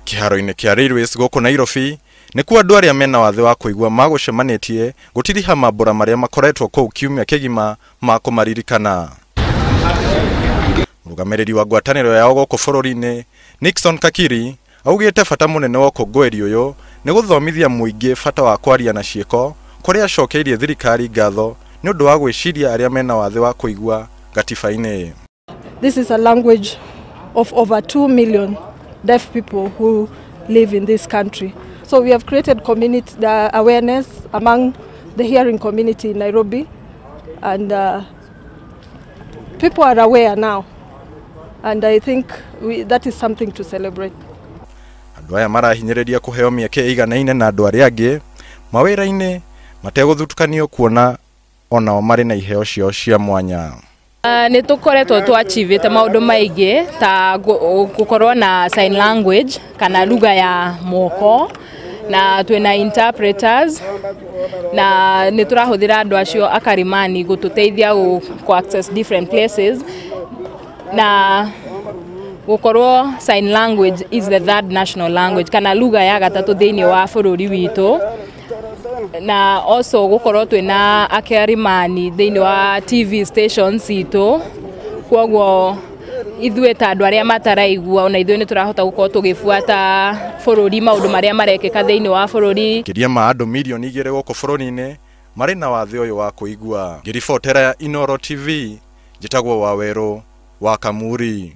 Kĩharo-inĩ kĩa Railways gũkũ Nairobi nĩkuo andũ arĩa mena wathe wa kũigua magũcemanĩtie gũtiriha mambũra marĩa makoretwo kũu kiumia kĩgima ma kũmaririkana. Mũrũgamĩrĩri wa ngwatanĩro yao gũkũ bũrũri-inĩ Nixon Kakiri augĩte bata mũnene wa ũkũngũĩri ũyũ nĩ gũthomithia mũingĩ bata wa kwaria na ciĩko, kũrĩa acokeirie thirikari ngatho nĩ ũndũ wa gwĩciria arĩa mena wathe wa kũigua gatiba-inĩ. This is a language of over 2 million deaf people who live in this country. So we have created community awareness among the hearing community in Nairobi, and people are aware now, and I think that is something to celebrate. Andũ aya marahinyĩrĩria kũheo mĩeke ĩiganaine na andũ arĩa angĩ mawĩra-inĩ mategũthutũkanio, kuona onao marĩ na iheo ciao cia mwanya. Nĩ tũkoretwo twachievĩte maũndũ maingĩ ta gũkorwo na sign language kana lugha ya moko, na twĩna interpreters, na nĩ tũrahũthĩra andũ acio akarimani gũtũteithia kũ access different places, na gũkorwo sign language is the third national language kana lugha ya gatatũ thĩinĩ wa bũrũri witũ, na also gũkorwo twĩna akarimani thĩinĩ wa TV stations citũ. Koguo ithuĩ ta andũ arĩa mataraigua ona ithuĩ nĩ tũrahota gũkorwo tũgĩbuata bũrũri, maũndũ marĩa marekĩka thĩinĩ wa bũrũri. Makĩria ma andũ 2 mirioni gũkũ bũrũri-inĩ marĩ na wathe ũyũ wa kũigua. Ngĩribotera Inoro TV, njĩtagwo Wawerũ wa Kamuri.